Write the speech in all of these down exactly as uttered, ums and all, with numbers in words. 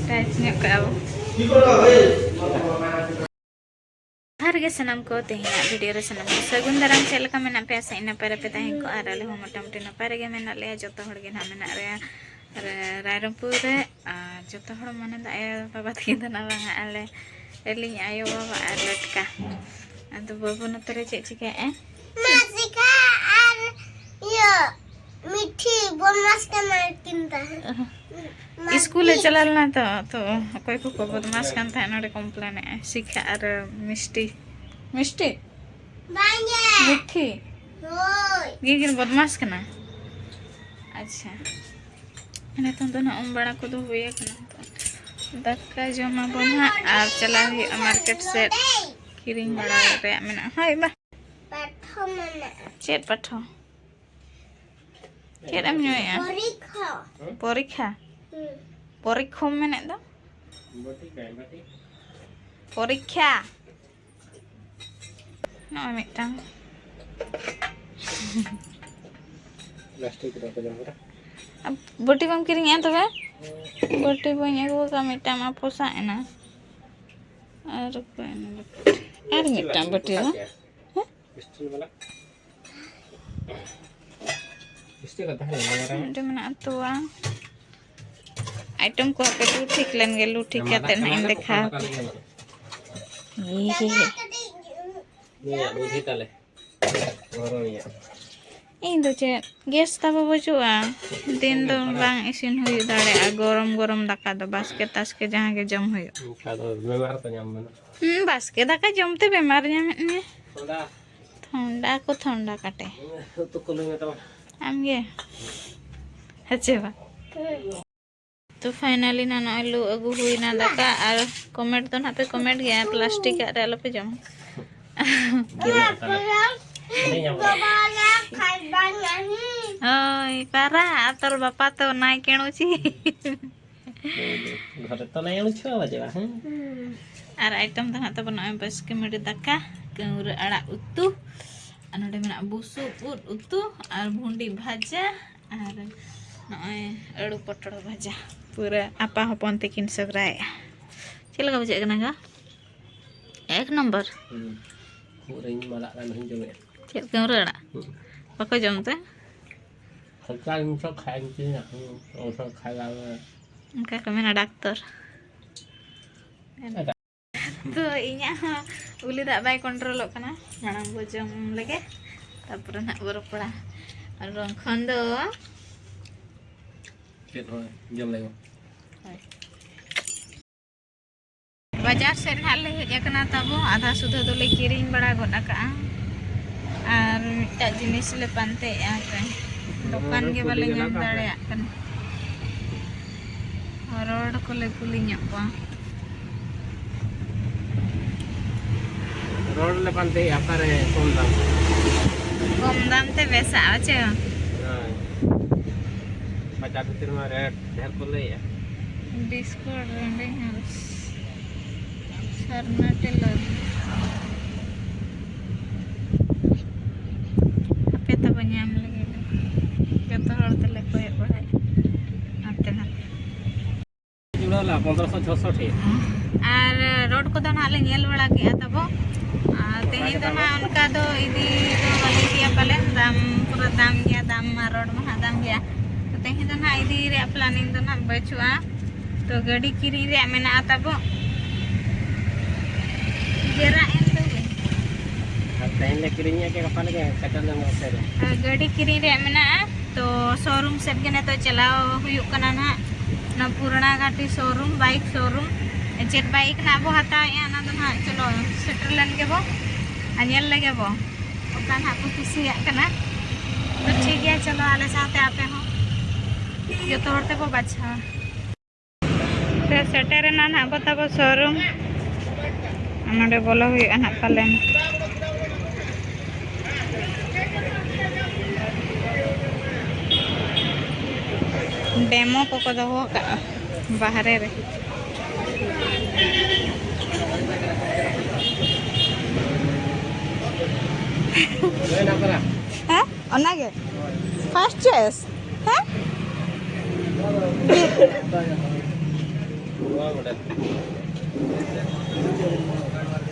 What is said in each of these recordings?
Tight ᱧᱚᱜ ᱠᱟᱜᱼᱟ ᱵᱚ᱾ ᱡᱚᱦᱟᱨ ᱜᱮ ᱥᱟᱱᱟᱢ ᱠᱚ, ᱛᱮᱦᱮᱧᱟᱜ ᱵᱷᱤᱰᱤᱭᱳ ᱨᱮ ᱥᱟᱱᱟᱢ ᱠᱚ ᱥᱟᱹᱜᱩᱱ ᱫᱟᱨᱟᱢ᱾ ᱪᱮᱫ ᱞᱮᱠᱟ ᱢᱮᱱᱟᱜ ᱯᱮᱭᱟ? ᱥᱮ ᱱᱟᱯᱟᱭ ᱨᱮᱯᱮ ᱛᱟᱦᱮᱸ ᱠᱚᱜᱼᱟ, ᱟᱨ ᱟᱞᱮ ᱦᱚᱸ ᱢᱚᱴᱟᱢᱩᱴᱤ ᱱᱟᱯᱟᱭ ᱨᱮᱜᱮ ᱢᱮᱱᱟᱜ ᱞᱮᱭᱟ᱾ ᱡᱚᱛᱚ ᱦᱚᱲ ᱜᱮ ᱱᱟᱦᱟᱜ ᱢᱮᱱᱟᱜ ᱞᱮᱭᱟ ᱨᱟᱭᱨᱚᱝᱯᱩᱨ ᱨᱮ᱾ ᱟᱨ ᱡᱚᱛᱚ ᱦᱚᱲ ᱢᱟᱱᱮ ᱫᱚ ᱟᱭᱳ ᱵᱟᱵᱟ ᱛᱟᱹᱠᱤᱱ ᱫᱚ ᱱᱟᱦᱟᱜ ᱵᱟᱝᱟ, ᱟᱞᱮ ᱟᱹᱞᱤᱧ ᱟᱭᱳ ᱵᱟᱵᱟ ᱟᱨ ᱞᱮᱴᱠᱟ᱾ ᱟᱫᱚ ᱵᱟᱹᱵᱩ ᱱᱚᱛᱮ ᱨᱮ ᱪᱮᱫ ᱪᱤᱠᱟᱹᱭᱮᱫᱼᱟᱭ? ᱢᱟᱥᱤᱠᱟ ᱟᱨ ᱤᱭᱟᱹ ᱢᱤᱴᱷᱤ ᱵᱚᱫᱢᱟᱥ ᱠᱟᱱᱟ ᱠᱤᱱ ᱛᱟᱦᱮᱸᱫ᱾ ᱤᱥᱠᱩᱞ ᱮ ᱪᱟᱞᱟᱣ ᱞᱮᱱᱟ ᱛᱚ, ᱛᱚ ᱚᱠᱚᱭ ᱠᱚᱠᱚ ᱵᱚᱫᱢᱟᱥ ᱠᱟᱱ ᱛᱟᱦᱮᱸᱫ ᱱᱚᱰᱮ ᱠᱚᱢᱯᱞᱮᱱ ᱮᱫᱼᱟᱭ, ᱥᱤᱠᱷᱟ ᱟᱨ ᱢᱤᱥᱴᱤ᱾ ᱢᱤᱥᱴᱤ? ᱵᱟᱝᱜᱮ᱾ ᱢᱤᱴᱷᱤ? ᱦᱳᱭ᱾ ᱜᱮ ᱠᱤᱱ ᱵᱚᱫᱢᱟᱥ ᱠᱟᱱᱟ? ᱟᱪᱪᱷᱟ, ᱱᱤᱛᱚᱝ ᱫᱚ ᱱᱟᱦᱟᱜ ᱩᱢ ᱵᱟᱲᱟ ᱠᱚᱫᱚ ᱦᱩᱭ ᱟᱠᱟᱱᱟ᱾ ᱛᱚ ᱫᱟᱠᱟ ᱡᱚᱢᱟᱵᱚᱱ ᱱᱟᱦᱟᱜ ᱟᱨ ᱪᱟᱞᱟᱣ ᱦᱩᱭᱩᱜᱼᱟ ᱢᱟᱨᱠᱮᱴ ᱥᱮᱫ, ᱠᱤᱨᱤᱧ ᱵᱟᱲᱟ ᱨᱮᱭᱟᱜ ᱢᱮᱱᱟᱜᱼᱟ᱾ ᱦᱳᱭ ᱵᱟ᱾ ᱯᱟᱴᱷᱚ ᱢᱮᱱᱟᱜᱼᱟ᱾ ᱪᱮᱫ ᱯᱟᱴᱷᱚ? ᱪᱮᱫ ᱮᱢ ᱧᱩᱭᱮᱫᱼᱟ? ᱯᱚᱨᱤᱠᱠᱷᱟ᱾ ᱯᱚᱨᱤᱠᱠᱷᱟ? ᱦᱩᱸ᱾ ᱯᱚᱨᱤᱠᱠᱷᱚᱢ ᱢᱮᱱᱮᱫ ᱫᱚ? ᱯᱚᱨᱤᱠᱠᱷᱟ᱾ ᱱᱚᱜᱼᱚᱭ ᱢᱤᱫᱴᱟᱝ᱾ ᱯᱞᱟᱥᱴᱤᱠ ᱨᱮ ᱵᱟᱠᱚ ᱡᱚᱢ ᱠᱟᱫᱟ᱾ ᱵᱟᱹᱴᱤ ᱵᱟᱢ ᱠᱤᱨᱤᱧᱮᱜᱼᱟ ᱛᱚᱵᱮ? ᱵᱟᱹᱴᱤ ᱵᱟᱹᱧ ᱟᱹᱜᱩ ᱟᱠᱟᱫ, ᱢᱤᱫᱴᱟᱝ ᱢᱟ ᱯᱚᱥᱟᱜ ᱮᱱᱟ᱾ ᱟᱨ ᱚᱠᱚᱭ ᱮᱱᱟ ᱵᱟᱹᱴᱤ? ᱟᱨ ᱢᱤᱫᱴᱟᱝ ᱵᱟᱹᱴᱤ ᱫᱚ? ᱦᱮᱸ? ᱢᱤᱥᱴᱤ ᱵᱟᱞᱟ᱾ ᱢᱤᱥᱴᱤ ᱠᱚ ᱛᱟᱦᱮᱸ ᱞᱮᱱᱟ ᱢᱟᱨᱟᱝ᱾ ᱢᱤᱫᱴᱮᱱ ᱢᱮᱱᱟᱜᱼᱟ ᱛᱚᱣᱟ᱾ ᱟᱭᱴᱮᱢ ᱠᱚ ᱦᱟᱯᱮ ᱞᱩ ᱴᱷᱤᱠ ᱞᱮᱱ ᱜᱮ, ᱞᱩ ᱴᱷᱤᱠ ᱠᱟᱛᱮ ᱱᱟᱦᱟᱜ ᱤᱧ ᱫᱮᱠᱷᱟᱣ ᱟᱯᱮᱭᱟ᱾ ᱤᱭᱮ᱾ ᱱᱩᱭᱟᱜ ᱵᱩᱫᱷᱤ ᱛᱟᱞᱮ᱾ ᱜᱚᱨᱚᱢᱤᱭᱟᱹ᱾ ᱤᱧ ᱫᱚ ᱪᱮᱫ ᱜᱮᱥ ᱛᱟᱵᱚ ᱵᱟᱹᱪᱩᱜᱼᱟ, ᱫᱤᱱ ᱫᱚ ᱵᱟᱝ ᱤᱥᱤᱱ ᱦᱩᱭ ᱫᱟᱲᱮᱭᱟᱜᱼᱟ ᱜᱚᱨᱚᱢ ᱜᱚᱨᱚᱢ ᱫᱟᱠᱟ ᱫᱚ, ᱵᱟᱥᱠᱮ ᱛᱟᱥᱠᱮ ᱡᱟᱦᱟᱸ ᱜᱮ ᱡᱚᱢ ᱦᱩᱭᱩᱜᱼᱟ᱾ ᱚᱱᱠᱟ ᱫᱚ ᱵᱮᱢᱟᱨ ᱠᱚ ᱧᱟᱢ ᱵᱮᱱᱟ᱾ ᱦᱩᱸ, ᱵᱟᱥᱠᱮ ᱫᱟᱠᱟ ᱡᱚᱢ ᱛᱮ ᱵᱮᱢᱟᱨ ᱧᱟᱢᱮᱫ ᱢᱮᱭᱟ᱾ ᱛᱷᱚᱱᱰᱟ᱾ ᱛᱷᱚᱱᱰᱟ ᱠᱚ ᱛᱷᱚᱱᱰᱟ ᱠᱟᱴᱮ᱾ ᱩᱛᱩ ᱠᱚ ᱞᱟᱹᱭ ᱢᱮ ᱛᱟᱢᱟ᱾ ᱟᱢ ᱜᱮ? ᱦᱮᱸ ᱪᱮ ᱵᱟᱝ? ᱛᱚ finally ᱱᱟ ᱱᱚᱜᱼᱚᱭ ᱞᱩ ᱟᱹᱜᱩ ᱦᱩᱭᱱᱟ ᱫᱟᱠᱟ, ᱟᱨ comment ᱫᱚ ᱱᱟᱦᱟᱜ ᱯᱮ comment ᱜᱮᱭᱟ, plastic ᱟᱜ ᱨᱮ ᱟᱞᱚᱯᱮ ᱡᱚᱢᱟ᱾ ᱦᱳᱭ, ᱯᱟᱨᱟ ᱟᱨ ᱛᱚᱨ ᱵᱟᱯᱟ ᱛᱚ ᱱᱟᱭ ᱠᱮᱬᱩᱪᱤ᱾ ᱜᱷᱚᱨᱮ ᱛᱚ ᱱᱟᱭ ᱩᱪᱷᱣᱟ ᱵᱟᱡᱮᱣᱟ, ᱦᱮᱸ? ᱟᱨ item ᱫᱚ ᱱᱟᱦᱟᱜ ᱛᱟᱵᱚᱱ ᱱᱚᱜᱼᱚᱭ ᱵᱟᱥᱠᱮ ᱢᱟᱹᱰᱤ ᱫᱟᱠᱟ, ᱠᱟᱹᱣᱨᱟᱹ ᱟᱲᱟᱜ ᱩᱛᱩ, ᱟᱨ ᱱᱚᱰᱮ ᱢᱮᱱᱟᱜᱼᱟ ᱵᱩᱥᱩᱵ ᱩᱫ ᱩᱛᱩ ᱟᱨ ᱵᱷᱩᱸᱰᱤ ᱵᱷᱟᱡᱟ᱾ ᱟᱨ ᱱᱚᱜᱼᱚᱭ ᱟᱹᱲᱩ ᱯᱚᱴᱚᱞ ᱵᱷᱟᱡᱟ, ᱯᱩᱨᱟᱹ ᱟᱯᱟ ᱦᱚᱯᱚᱱ ᱛᱤᱠᱤᱱ ᱥᱚᱜᱽᱨᱟᱭᱮᱜᱼᱟ᱾ ᱪᱮᱫ ᱞᱮᱠᱟ ᱵᱩᱡᱷᱟᱹᱜ ᱠᱟᱱᱟ ᱜᱟ? ᱮᱠ ᱱᱚᱢᱵᱚᱨ᱾ ᱦᱩᱸ᱾ ᱠᱷᱩᱜ ᱨᱮᱧ ᱢᱟᱞᱟᱜ ᱠᱟᱱ ᱨᱮᱦᱚᱸᱧ ᱡᱚᱢᱮᱫᱼᱟ᱾ ᱪᱮᱫ ᱠᱟᱹᱢᱨᱟᱹ ᱟᱲᱟᱜ? ᱦᱩᱸ᱾ ᱵᱟᱠᱚ ᱡᱚᱢ ᱛᱮ? ᱥᱚᱨᱠᱟᱨ ᱢᱤᱫ ᱥᱚ ᱠᱷᱟᱭ ᱢᱤᱛᱟᱹᱧᱟ, ᱦᱩᱸ, ᱚᱵᱚᱥᱥᱳᱭ ᱠᱷᱟᱭ ᱞᱟᱝ ᱢᱮ᱾ ᱚᱱᱠᱟ ᱠᱚ ᱢᱮᱱᱟ ᱰᱟᱠᱛᱚᱨ᱾ ᱮᱴᱟᱜ᱾ ᱛᱚ ᱤᱧᱟᱹᱜ ᱦᱚᱸ ᱩᱞᱤ ᱫᱟᱜ ᱵᱟᱭ ᱠᱚᱱᱴᱨᱳᱞᱚᱜ ᱠᱟᱱᱟ, ᱢᱟᱲᱟᱝ ᱵᱚ ᱡᱚᱢ ᱞᱮᱜᱮ, ᱛᱟᱨᱯᱚᱨᱮ ᱱᱟᱦᱟᱜ ᱵᱚ ᱨᱚᱯᱚᱲᱟ᱾ ᱟᱨ ᱵᱟᱝᱠᱷᱟᱱ ᱫᱚ ᱪᱮᱫ ᱦᱚᱸ ᱡᱚᱢ ᱞᱮᱜᱮ᱾ ᱦᱳᱭ᱾ ᱵᱟᱡᱟᱨ ᱥᱮᱫ ᱱᱟᱦᱟᱜ ᱞᱮ ᱦᱮᱡ ᱟᱠᱟᱱᱟ ᱛᱟᱵᱚ, ᱟᱫᱷᱟ ᱥᱩᱫᱷᱟᱹ ᱫᱚᱞᱮ ᱠᱤᱨᱤᱧ ᱵᱟᱲᱟ ᱜᱚᱫ ᱟᱠᱟᱜᱼᱟ᱾ ᱟᱨ ᱢᱤᱫᱴᱟᱜ ᱡᱤᱱᱤᱥ ᱞᱮ ᱯᱟᱱᱛᱮᱭᱮᱜᱼᱟ, ᱦᱟᱯᱮ, ᱫᱚᱠᱟᱱ ᱜᱮ ᱵᱟᱞᱮ ᱧᱟᱢ ᱫᱟᱲᱮᱭᱟᱜ ᱠᱟᱱᱟ᱾ ᱨᱚᱲ ᱠᱚᱞᱮ ᱠᱩᱞᱤ ᱧᱚᱜ ᱠᱚᱣᱟ᱾ ᱨᱚᱲ ᱞᱮ ᱯᱟᱱᱛᱮᱭᱮᱜᱼᱟ, ᱚᱠᱟᱨᱮ ᱠᱚᱢ ᱫᱟᱢ? ᱠᱚᱢ ᱫᱟᱢ ᱛᱮ ᱵᱮᱥᱟ, ᱦᱮᱸ ᱪᱮ ᱵᱟᱝ? ᱦᱳᱭ᱾ ᱵᱟᱡᱟᱨ ᱵᱷᱤᱛᱤᱨ ᱢᱟ ᱨᱮᱴ ᱰᱷᱮᱨ ᱠᱚ ᱞᱟᱹᱭᱮᱜᱼᱟ᱾ ᱰᱤᱥᱠᱟᱣᱩᱱᱴ ᱨᱮ ᱚᱸᱰᱮ ᱦᱚᱸ ᱥᱟᱨᱱᱟ ᱴᱮᱞᱟᱨ᱾ ᱦᱟᱯᱮ ᱛᱟᱵᱚ ᱧᱟᱢ ᱞᱮᱜᱮ ᱞᱮ᱾ ᱡᱚᱛᱚ ᱦᱚᱲ ᱛᱮᱞᱮ ᱠᱚᱭᱚᱜ ᱵᱟᱲᱟᱭᱟ ᱦᱟᱱᱛᱮ ᱱᱟᱛᱮ᱾ ᱡᱩᱲᱟᱹᱣ ᱞᱮᱱᱟ ᱯᱚᱱᱫᱽᱨᱚᱥᱚ ᱪᱷᱚᱥᱚᱴᱤ᱾ ᱟᱨ ᱨᱳᱰ ᱠᱚᱫᱚ ᱱᱟᱦᱟᱜ ᱞᱮ ᱧᱮᱞ ᱵᱟᱲᱟ ᱠᱮᱜᱼᱟ ᱛᱟᱵᱚ᱾ ᱟᱨ ᱛᱮᱦᱮᱧ ᱫᱚ ᱱᱟᱦᱟᱜ ᱚᱱᱠᱟ ᱫᱚ ᱤᱫᱤ ᱫᱚ ᱵᱟᱞᱮ ᱤᱫᱤᱭᱟ ᱯᱟᱞᱮᱱ, ᱫᱟᱢ ᱯᱩᱨᱟᱹ ᱫᱟᱢ ᱜᱮᱭᱟ, ᱫᱟᱢ ᱢᱟ ᱨᱳᱰ ᱢᱟ ᱱᱟᱦᱟᱜ ᱫᱟᱢ ᱜᱮᱭᱟ᱾ ᱛᱚ ᱛᱮᱦᱮᱧ ᱫᱚ ᱱᱟᱦᱟᱜ ᱤᱫᱤ ᱨᱮᱭᱟᱜ ᱯᱞᱟᱱᱤᱝ ᱫᱚ ᱱᱟᱦᱟᱜ ᱵᱟᱹᱪᱩᱜᱼᱟ᱾ ᱛᱚ ᱜᱟᱹᱰᱤ ᱠᱤᱨᱤᱧ ᱨᱮᱭᱟᱜ ᱢᱮᱱᱟᱜᱼᱟ ᱛᱟᱵᱚ᱾ ᱜᱮᱨᱟᱜ ᱮᱱ ᱫᱚ᱾ ᱟᱨ ᱛᱮᱦᱮᱧ ᱞᱮ ᱠᱤᱨᱤᱧᱮᱫ ᱜᱮ, ᱜᱟᱯᱟ ᱞᱮ ᱥᱮᱴᱮᱨ ᱞᱮᱱᱟ ᱥᱮ᱾ ᱟᱨ ᱜᱟᱹᱰᱤ ᱠᱤᱨᱤᱧ ᱨᱮᱭᱟᱜ ᱢᱮᱱᱟᱜᱼᱟ, ᱛᱚ ᱥᱳᱨᱩᱢ ᱥᱮᱫ ᱜᱮ ᱱᱤᱛᱚᱜ ᱪᱟᱞᱟᱣ ᱦᱩᱭᱩᱜ ᱠᱟᱱᱟ ᱱᱟᱦᱟᱜ᱾ ᱚᱱᱟ ᱯᱩᱨᱟᱱᱟ ᱜᱷᱟᱴᱤ ᱥᱳᱨᱩᱢ, ᱵᱟᱭᱤᱠ ᱥᱳᱨᱩᱢ, ᱪᱮᱫ ᱵᱟᱭᱤᱠ ᱱᱟᱦᱟᱜ ᱵᱚ ᱦᱟᱛᱟᱣᱮᱫᱼᱟ, ᱚᱱᱟ ᱫᱚ ᱱᱟᱦᱟᱜ ᱪᱚᱞᱚ ᱥᱮᱴᱮᱨ ᱞᱮᱱ ᱜᱮᱵᱚ ᱟᱨ ᱧᱮᱞ ᱞᱮᱜᱮ ᱵᱚ ᱚᱠᱟ ᱱᱟᱦᱟᱜ ᱠᱚ ᱠᱩᱥᱤᱭᱟᱜ ᱠᱟᱱᱟ᱾ ᱛᱚ ᱴᱷᱤᱠ ᱜᱮᱭᱟ, ᱪᱚᱞᱚ ᱟᱞᱮ ᱥᱟᱶᱛᱮ ᱟᱯᱮ ᱦᱚᱸ᱾ ᱡᱚᱛᱚ ᱦᱚᱲ ᱛᱮᱵᱚ ᱵᱟᱪᱷᱟᱣᱟ᱾ ᱛᱚ ᱥᱮᱴᱮᱨᱮᱱᱟ ᱱᱟᱦᱟᱜ ᱵᱚ ᱛᱟᱵᱚ ᱥᱳᱨᱩᱢ᱾ ᱱᱚᱰᱮ ᱵᱚᱞᱚ ᱦᱩᱭᱩᱜᱼᱟ ᱱᱟᱦᱟᱜ ᱯᱟᱞᱮᱱ᱾ ᱰᱮᱢᱳ ᱠᱚᱠᱚ ᱫᱚᱦᱚ ᱠᱟᱜᱼᱟ ᱵᱟᱦᱨᱮ ᱨᱮ᱾ ᱦᱮᱸ, ᱚᱱᱟᱜᱮ ᱯᱷᱟᱥᱴ ᱪᱚᱭᱮᱥ᱾ ᱦᱮᱸ,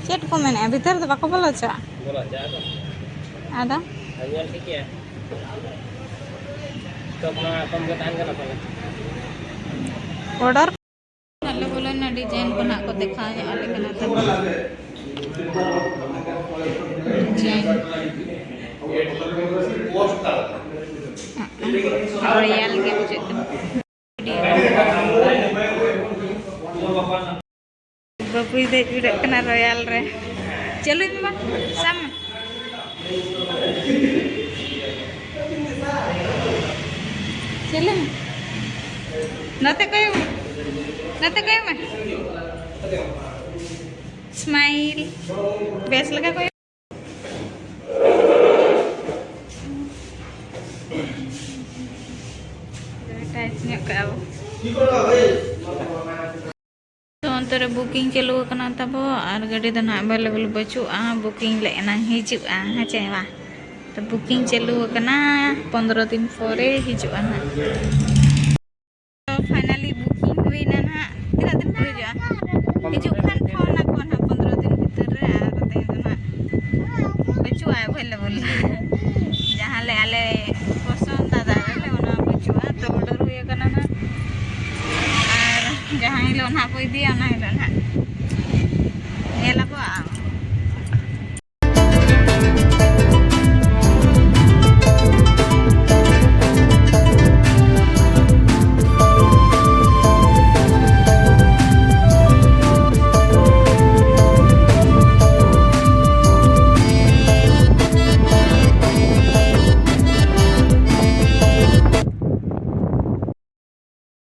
ᱪᱮᱫ ᱠᱚ ᱢᱮᱱᱮᱜᱼᱟ? ᱵᱷᱤᱛᱟᱹᱨ ᱫᱚ ᱵᱟᱠᱚ ᱵᱚᱞᱚ ᱦᱚᱪᱚᱣᱟᱜᱼᱟ? ᱵᱚᱞᱚ ᱦᱚᱪᱚᱣᱟᱜᱼᱟ ᱠᱚ᱾ ᱟᱫᱚ? ᱟᱨ ᱧᱮᱞ ᱴᱷᱤᱠ ᱜᱮᱭᱟ᱾ ᱛᱚ, ᱚᱱᱟ ᱠᱚᱢ ᱜᱮ ᱛᱟᱦᱮᱱ ᱠᱟᱱᱟ ᱯᱟᱞᱮ᱾ Order? ᱟᱞᱮ ᱵᱚᱞᱮ ᱚᱱᱟ design ᱠᱚ ᱱᱟᱜ ᱠᱚ ᱫᱮᱠᱷᱟᱣ ᱧᱚᱜ ᱟᱞᱮ ᱠᱟᱱᱟ ᱛᱚ᱾ Design᱾ Royal ᱜᱮ ᱵᱩᱡᱷᱟᱹᱜ ᱠᱟᱱᱟ᱾ ᱵᱟᱹᱵᱩᱭ ᱫᱮᱡ ᱵᱤᱰᱟᱹᱜ ᱠᱟᱱᱟ Royal ᱨᱮ᱾ ᱪᱟᱹᱞᱩᱭ ᱢᱮ ᱢᱟ, ᱥᱟᱵ ᱢᱮ᱾ ᱪᱟᱹᱞᱩᱭ ᱢᱮ᱾ ᱱᱚᱛᱮ ᱠᱚᱭᱚᱜ ᱢᱮ᱾ ᱱᱚᱛᱮ ᱠᱚᱭᱚᱜ ᱢᱮ᱾ Smile᱾ ᱵᱮᱥ ᱞᱮᱠᱟ ᱠᱚᱭᱚᱜ᱾ Touch ᱧᱚᱜ ᱠᱟᱜᱼᱟ ᱵᱚ᱾ ᱛᱚ, ᱚᱱᱛᱮ ᱨᱮ booking ᱪᱟᱹᱞᱩ ᱟᱠᱟᱱᱟ ᱛᱟᱵᱚ, ᱟᱨ ᱜᱟᱹᱰᱤ ᱫᱚ ᱱᱟᱦᱟᱜ available ᱵᱟᱹᱪᱩᱜᱼᱟ᱾ Booking ᱞᱮ ᱮᱱᱟᱝ ᱦᱤᱡᱩᱜᱼᱟ, ᱦᱮᱸ ᱪᱮ ᱵᱟᱝ? ᱛᱚ, booking ᱪᱟᱹᱞᱩ ᱟᱠᱟᱱᱟ, ᱯᱚᱱᱫᱽᱨᱚ ᱫᱤᱱ ᱯᱚᱨᱮ ᱦᱤᱡᱩᱜᱼᱟ ᱱᱟᱦᱟᱜ᱾ ᱛᱚ, finally booking ᱦᱩᱭᱱᱟ ᱱᱟᱦᱟᱜ᱾ ᱛᱤᱱᱟᱹᱜ ᱫᱤᱱ ᱯᱚᱨᱮ ᱦᱤᱡᱩᱜᱼᱟ? ᱦᱤᱡᱩᱜ ᱠᱷᱟᱱ ᱯᱷᱳᱱ ᱟᱠᱚ ᱱᱟᱦᱟᱜ ᱯᱚᱱᱫᱽᱨᱚ ᱫᱤᱱ ᱵᱷᱤᱛᱤᱨ ᱨᱮ, ᱟᱨ ᱛᱮᱦᱮᱧ ᱫᱚ ᱱᱟᱦᱟᱜ ᱵᱟᱹᱪᱩᱜᱼᱟ available᱾ ᱡᱟᱦᱟᱸ ᱞᱮ ᱟᱞᱮ ᱯᱚᱥᱚᱱᱫ ᱫᱟᱫᱟ ᱟᱞᱮ ᱚᱱᱟ ᱵᱟᱹᱪᱩᱜᱼᱟ, ᱛᱚ order ᱦᱩᱭ ᱟᱠᱟᱱᱟ ᱱᱟᱦᱟᱜ᱾ ᱟᱨ ᱡᱟᱦᱟᱸ ᱦᱤᱞᱳᱜ ᱱᱟᱦᱟᱜ ᱠᱚ ᱤᱫᱤᱭᱟ, ᱚᱱᱟ ᱦᱤᱞᱳᱜ ᱱᱟᱦᱟᱜ ᱧᱮᱞ ᱟᱠᱚ᱾ ᱟᱨ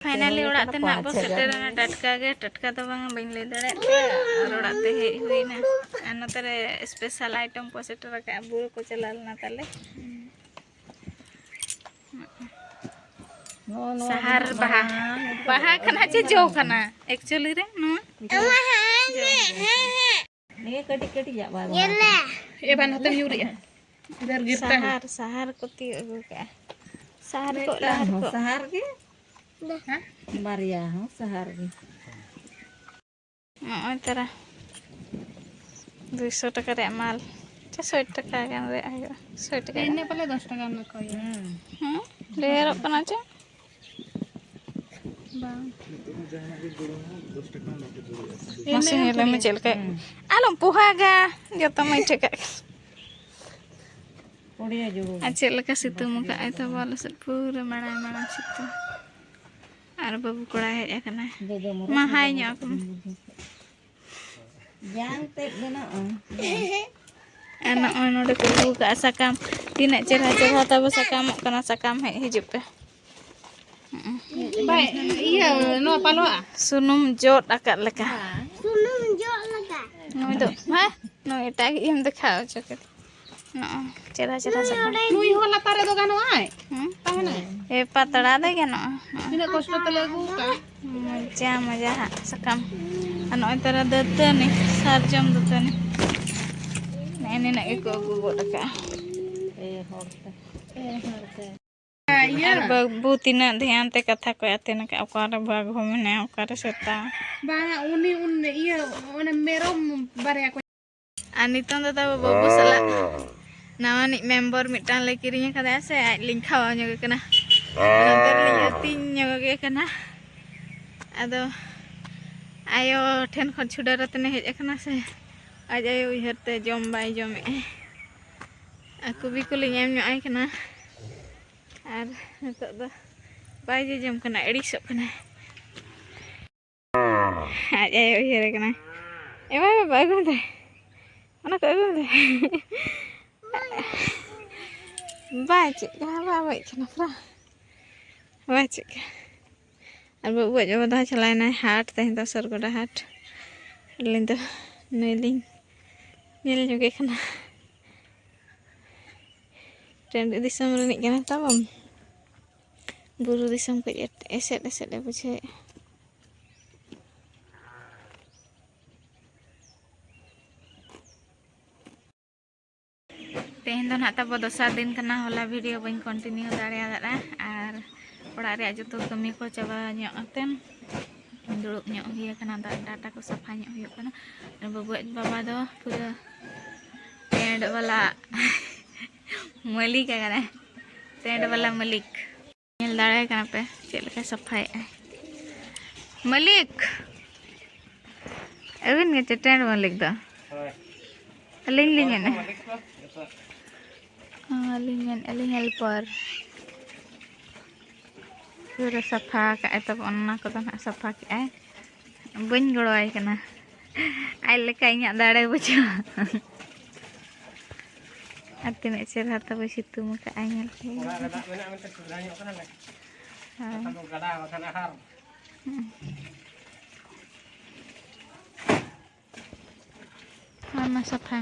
finally ᱚᱲᱟᱜ ᱛᱮ ᱱᱟᱜ ᱵᱚ ᱥᱮᱴᱮᱨᱮᱱᱟ, ᱴᱟᱴᱠᱟ ᱜᱮ, ᱴᱟᱴᱠᱟ ᱫᱚ ᱵᱟᱝ, ᱵᱟᱹᱧ ᱞᱟᱹᱭ ᱫᱟᱲᱮᱭᱟᱜ ᱠᱟᱱᱟ᱾ ᱟᱨ ᱚᱲᱟᱜ ᱛᱮ ᱦᱮᱡ ᱦᱩᱭᱱᱟ᱾ ᱟᱨ ᱱᱚᱛᱮ ᱨᱮ special item ᱠᱚ ᱥᱮᱴᱮᱨ ᱟᱠᱟᱫᱼᱟ, ᱵᱩᱨᱩ ᱠᱚ ᱪᱟᱞᱟᱣ ᱞᱮᱱᱟ ᱛᱟᱞᱮ᱾ ᱱᱚᱜᱼᱚ ᱱᱚᱣᱟ ᱥᱟᱦᱟᱨ ᱫᱚ ᱵᱟᱦᱟ᱾ ᱢᱟᱨᱟᱝ ᱵᱟᱦᱟ ᱠᱟᱱᱟ ᱪᱮ ᱡᱚ ᱠᱟᱱᱟ? Actually ᱨᱮ ᱱᱚᱣᱟ ᱡᱚ᱾ ᱱᱤᱭᱟᱹ ᱠᱟᱹᱴᱤᱡ ᱠᱟᱹᱴᱤᱡᱟᱜ ᱵᱟᱭ ᱵᱟᱦᱟ ᱠᱟᱱᱟ᱾ ᱮ ᱵᱟᱝ, ᱱᱚᱛᱮᱢ ᱧᱩᱨᱮᱜᱼᱟ᱾ ᱤᱫᱷᱟᱨ ᱜᱤᱨᱛᱟ ᱦᱮ᱾ ᱥᱟᱦᱟᱨ, ᱥᱟᱦᱟᱨ ᱠᱚ ᱛᱤᱭᱳᱜ ᱟᱹᱜᱩ ᱠᱟᱜᱼᱟ᱾ ᱥᱟᱦᱟᱨ ᱠᱚ, ᱢᱤᱫᱴᱟᱝ ᱞᱟᱦᱟᱨ ᱦᱚᱸ ᱠᱚ᱾ ᱥᱟᱦᱟᱨ ᱜᱮ᱾ ᱵᱟᱨᱭᱟ ᱦᱚᱸ ᱥᱟᱦᱟᱨ ᱜᱮ᱾ ᱱᱚᱜᱼᱚᱭ ᱛᱟᱨᱟ ᱫᱩᱭᱥᱚ ᱴᱟᱠᱟ ᱨᱮᱭᱟᱜ ᱢᱟᱞ, ᱪᱮ ᱥᱚᱭ ᱴᱟᱠᱟ ᱜᱟᱱ ᱨᱮᱭᱟᱜ ᱦᱩᱭᱩᱜᱼᱟ᱾ ᱥᱚᱭ ᱴᱟᱠᱟ ᱜᱟᱱ᱾ ᱤᱱᱟᱹ ᱯᱟᱞᱮ ᱫᱚᱥ ᱴᱟᱠᱟ ᱜᱟᱱ ᱠᱚ ᱦᱩᱭᱩᱜᱼᱟ᱾ ᱦᱩᱸ᱾ ᱦᱩᱸ? ᱰᱷᱮᱨᱚᱜ ᱠᱟᱱᱟ ᱪᱮ? ᱵᱟᱝ᱾ ᱢᱟᱥᱮ ᱧᱮᱞ ᱢᱮ ᱪᱮᱫ ᱞᱮᱠᱟ᱾ ᱦᱩᱸ᱾ ᱟᱞᱚᱢ ᱯᱚᱦᱟᱜᱟ, ᱡᱚᱛᱚ ᱢᱟᱹᱧ ᱴᱷᱮᱠᱟᱜ ᱠᱟᱱᱟ᱾ ᱯᱩᱲᱤᱭᱟᱹ ᱡᱩᱲᱩ᱾ ᱟᱨ ᱪᱮᱫ ᱞᱮᱠᱟ ᱥᱤᱛᱩᱝ ᱟᱠᱟᱫ ᱟᱭ ᱛᱟᱵᱚ ᱟᱞᱮ ᱥᱮᱫ, ᱯᱩᱨᱟᱹ ᱢᱟᱲᱟᱝ ᱢᱟᱲᱟᱝ ᱥᱤᱛᱩᱝ᱾ ᱟᱨ ᱵᱟᱹᱵᱩ ᱠᱚᱲᱟᱭ ᱦᱮᱡ ᱟᱠᱟᱱᱟ᱾ ᱡᱚᱡᱚ ᱢᱚᱨᱚᱡ ᱢᱟ ᱦᱟᱭ ᱦᱚᱸ ᱧᱚᱜ ᱵᱟᱵᱚ ᱟᱠᱚ ᱢᱮ᱾ ᱡᱟᱝ ᱛᱮᱫ ᱜᱟᱱᱚᱜᱼᱟ᱾ ᱟᱨ ᱱᱚᱜᱼᱚᱭ ᱱᱚᱰᱮ ᱠᱚ ᱟᱹᱜᱩ ᱠᱟᱜᱼᱟ ᱥᱟᱠᱟᱢ᱾ ᱛᱤᱱᱟᱹᱜ ᱪᱮᱨᱦᱟ ᱪᱮᱨᱦᱟ ᱛᱟᱵᱚ ᱥᱟᱠᱟᱢᱚᱜ ᱠᱟᱱᱟ᱾ ᱥᱟᱠᱟᱢ ᱦᱮᱡ ᱦᱤᱡᱩᱜ ᱯᱮ᱾ ᱵᱟᱭ, ᱤᱭᱟᱹ, ᱱᱚᱣᱟ ᱯᱟᱞᱣᱟ? ᱥᱩᱱᱩᱢ ᱡᱚᱫ ᱟᱠᱟᱫ ᱞᱮᱠᱟ᱾ ᱥᱩᱱᱩᱢ ᱡᱚᱫ ᱞᱮᱠᱟ᱾ ᱱᱩᱭ ᱫᱚ, ᱦᱮᱸ? ᱱᱩᱭ ᱮᱴᱟᱜ ᱜᱮ ᱮᱢ ᱫᱮᱠᱷᱟᱣ ᱦᱚᱪᱚ ᱠᱮᱫ᱾ ᱱᱚᱜᱼᱚᱭ, ᱪᱮᱨᱦᱟ ᱪᱮᱨᱦᱟ ᱥᱟᱠᱟᱢ᱾ ᱱᱩᱭ ᱦᱚᱸ ᱞᱟᱛᱟᱨ ᱨᱮᱫᱚ ᱜᱟᱱᱚᱜᱼᱟᱭ? ᱦᱩᱸ? ᱛᱟᱦᱮᱱᱟᱭ? ᱦᱮ, ᱯᱟᱛᱲᱟ ᱫᱚᱭ ᱜᱟᱱᱚᱜᱼᱟ᱾ ᱛᱤᱱᱟᱹᱜ ᱠᱚᱥᱴᱚ ᱛᱮᱞᱮ ᱟᱹᱜᱩ ᱠᱟᱜᱼᱟ᱾ ᱢᱚᱡᱟ, ᱢᱚᱡᱟ ᱦᱟᱸᱜ ᱥᱟᱠᱟᱢ᱾ ᱟᱨ ᱱᱚᱜᱼᱚᱭ ᱛᱟᱨᱟ ᱫᱟᱹᱛᱟᱹᱱᱤ, ᱥᱟᱨᱡᱚᱢ ᱫᱟᱹᱛᱟᱹᱱᱤ᱾ ᱱᱮᱜᱼᱮ ᱱᱤᱱᱟᱹᱜ ᱜᱮᱠᱚ ᱟᱹᱜᱩ ᱜᱚᱫ ᱟᱠᱟᱜᱼᱟ᱾ ᱯᱮ ᱦᱚᱲ ᱛᱮ᱾ ᱯᱮ ᱦᱚᱲ ᱛᱮ᱾ ᱤᱭᱟᱹ᱾ ᱟᱨ ᱵᱟᱹᱵᱩ ᱛᱤᱱᱟᱹᱜ ᱫᱷᱮᱭᱟᱱ ᱛᱮ ᱠᱟᱛᱷᱟ ᱠᱚᱭ ᱟᱛᱮᱱ ᱟᱠᱟᱫ, ᱚᱠᱟᱨᱮ ᱵᱟᱜᱷᱚ ᱢᱮᱱᱟᱭᱟ, ᱚᱠᱟᱨᱮ ᱥᱮᱛᱟ᱾ ᱵᱟᱝᱟ, ᱩᱱᱤ ᱩᱱ ᱤᱭᱟᱹ, ᱚᱱᱮ ᱢᱮᱨᱚᱢ ᱵᱟᱨᱭᱟ ᱠᱚ᱾ ᱟᱨ ᱱᱤᱛᱚᱝ ᱫᱚ ᱛᱟᱵᱚ ᱵᱟᱹᱵᱩ ᱥᱟᱞᱟᱜ ᱱᱟᱣᱟᱱᱤᱡ ᱢᱮᱢᱵᱚᱨ ᱢᱤᱫᱴᱟᱝ ᱞᱮ ᱠᱤᱨᱤᱧ ᱟᱠᱟᱫᱮᱭᱟ ᱥᱮ, ᱟᱡ ᱞᱤᱧ ᱠᱷᱟᱣᱟᱣ ᱧᱚᱜᱮ ᱠᱟᱱᱟ᱾ ᱟᱨ ᱱᱚᱛᱮ ᱨᱮᱞᱤᱧ ᱟᱹᱛᱤᱧ ᱧᱚᱜᱮ ᱠᱟᱱᱟ᱾ ᱟᱫᱚ ᱟᱭᱳ ᱴᱷᱮᱱ ᱠᱷᱚᱱ ᱪᱷᱩᱰᱟᱹᱨ ᱟᱛᱮᱱᱮ ᱦᱮᱡ ᱟᱠᱟᱱᱟ ᱥᱮ, ᱟᱡ ᱟᱭᱳ ᱩᱭᱦᱟᱹᱨ ᱛᱮ ᱡᱚᱢ ᱵᱟᱭ ᱡᱚᱢᱮᱫᱼᱟ᱾ ᱟᱨ ᱠᱚᱵᱤ ᱠᱚᱞᱤᱧ ᱮᱢ ᱧᱚᱜ ᱟᱭ ᱠᱟᱱᱟ᱾ ᱟᱨ ᱱᱤᱛᱚᱜ ᱫᱚ ᱵᱟᱭ ᱡᱚᱡᱚᱢ ᱠᱟᱱᱟ, ᱟᱹᱲᱤᱥᱚᱜ ᱠᱟᱱᱟᱭ᱾ ᱟᱡ ᱟᱭᱳ ᱩᱭᱦᱟᱹᱨᱮ ᱠᱟᱱᱟᱭ, "ᱮ ᱵᱟᱵᱟ, ᱟᱹᱜᱩ ᱢᱮ, ᱚᱱᱟ ᱠᱚ ᱟᱹᱜᱩ ᱢᱮ᱾" ᱵᱟᱭ ᱪᱮᱫ ᱠᱟᱱᱟ, ᱵᱟᱭ ᱵᱟᱹᱲᱤᱡ ᱠᱟᱱᱟ, ᱯᱩᱨᱟ ᱵᱟᱭ ᱪᱮᱫ ᱠᱟᱱᱟ᱾ ᱟᱨ ᱵᱟᱹᱵᱩᱣᱟᱜ ᱵᱟᱵᱟ ᱫᱚ ᱪᱟᱞᱟᱣᱮᱱᱟᱭ ᱦᱟᱴ, ᱛᱮᱦᱮᱧ ᱫᱚ ᱥᱚᱨᱜᱚᱰᱟ ᱦᱟᱴ᱾ ᱟᱹᱞᱤᱧ ᱫᱚ ᱱᱩᱭ ᱞᱤᱧ ᱧᱮᱞ ᱧᱚᱜᱮ ᱠᱟᱱᱟ᱾ ᱴᱟᱺᱰᱤ ᱫᱤᱥᱚᱢ ᱨᱤᱱᱤᱡ ᱠᱟᱱᱟᱭ ᱛᱟᱵᱚᱱ᱾ ᱵᱩᱨᱩ ᱫᱤᱥᱚᱢ ᱠᱟᱹᱡ ᱮᱥᱮᱫ ᱮᱥᱮᱫ ᱮ ᱵᱩᱡᱷᱟᱹᱣᱮᱫᱼᱟ᱾ ᱛᱮᱦᱮᱧ ᱫᱚ ᱱᱟᱦᱟᱜ ᱛᱟᱵᱚ ᱫᱚᱥᱟᱨ ᱫᱤᱱ ᱠᱟᱱᱟ, ᱦᱚᱞᱟ ᱵᱷᱤᱰᱤᱭᱳ ᱵᱟᱹᱧ ᱠᱚᱱᱴᱤᱱᱤᱭᱩ ᱫᱟᱲᱮᱭᱟᱫᱟ᱾ ᱟᱨ ᱚᱲᱟᱜ ᱨᱮᱭᱟᱜ ᱡᱚᱛᱚ ᱠᱟᱹᱢᱤ ᱠᱚ ᱪᱟᱵᱟ ᱧᱚᱜ ᱠᱟᱛᱮᱱ ᱫᱩᱲᱩᱵ ᱧᱚᱜ ᱦᱩᱭ ᱟᱠᱟᱱᱟ᱾ ᱫᱟᱜ ᱰᱟᱴᱟ ᱠᱚ ᱥᱟᱯᱷᱟ ᱧᱚᱜ ᱦᱩᱭᱩᱜ ᱠᱟᱱᱟ᱾ ᱵᱟᱹᱵᱩᱣᱟᱜ ᱵᱟᱵᱟ ᱫᱚ ᱯᱩᱨᱟᱹ ᱴᱮᱸᱰ ᱵᱟᱞᱟ ᱢᱟᱹᱞᱤᱠ ᱟᱠᱟᱱᱟᱭ, ᱴᱮᱸᱰ ᱵᱟᱞᱟ ᱢᱟᱹᱞᱤᱠ᱾ ᱧᱮᱞ ᱫᱟᱲᱮᱭᱟᱭ ᱠᱟᱱᱟ ᱯᱮ ᱪᱮᱫ ᱞᱮᱠᱟᱭ ᱥᱟᱯᱷᱟᱭᱮᱫᱼᱟᱭ᱾ ᱢᱟᱹᱞᱤᱠ, ᱟᱹᱵᱤᱱ ᱜᱮ ᱪᱮ ᱴᱮᱸᱰ ᱢᱟᱹᱞᱤᱠ ᱫᱚ? ᱦᱳᱭ᱾ ᱟᱹᱞᱤᱧ ᱞᱤᱧ ᱢᱮᱱᱮᱫᱼᱟ᱾ ᱢᱟᱹᱞᱤᱠ ᱠᱚ ᱡᱚᱛᱚ᱾ ᱦᱚᱸ, ᱟᱹᱞᱤᱧ ᱢᱮᱱᱮᱫᱼᱟ ᱞᱤᱧ ᱦᱮᱞᱯᱟᱨ᱾ ᱯᱩᱨᱟᱹ ᱥᱟᱯᱷᱟ ᱠᱟᱜᱼᱟᱭ ᱛᱟᱵᱚᱱ, ᱚᱱᱟ ᱠᱚᱫᱚ ᱱᱟᱦᱟᱜ ᱥᱟᱯᱷᱟ ᱠᱮᱜᱼᱟᱭ᱾ ᱵᱟᱹᱧ ᱜᱚᱲᱚᱣᱟᱭ ᱠᱟᱱᱟ, ᱟᱡ ᱞᱮᱠᱟ ᱤᱧᱟᱹᱜ ᱫᱟᱲᱮ ᱵᱟᱹᱪᱩᱜᱼᱟ᱾ ᱟᱨ ᱛᱤᱱᱟᱹᱜ ᱪᱮᱦᱨᱟ ᱛᱟᱵᱚ ᱥᱤᱛᱩᱝ ᱟᱠᱟᱫᱼᱟᱭ, ᱧᱮᱞ ᱯᱮ᱾ ᱚᱲᱟᱜ ᱨᱮ ᱫᱟᱜ ᱢᱮᱱᱟᱜᱼᱟ ᱢᱮᱱᱛᱮ ᱥᱩᱵᱤᱫᱷᱟ ᱧᱚᱜ ᱠᱟᱱᱟᱞᱮ᱾ ᱦᱳᱭ᱾ ᱵᱟᱠᱷᱟᱱ ᱫᱚ ᱜᱟᱰᱟ, ᱵᱟᱠᱷᱟᱱ ᱟᱦᱟᱨ᱾ ᱦᱩᱸ᱾ ᱚᱱᱟ ᱥᱟᱯᱷᱟ᱾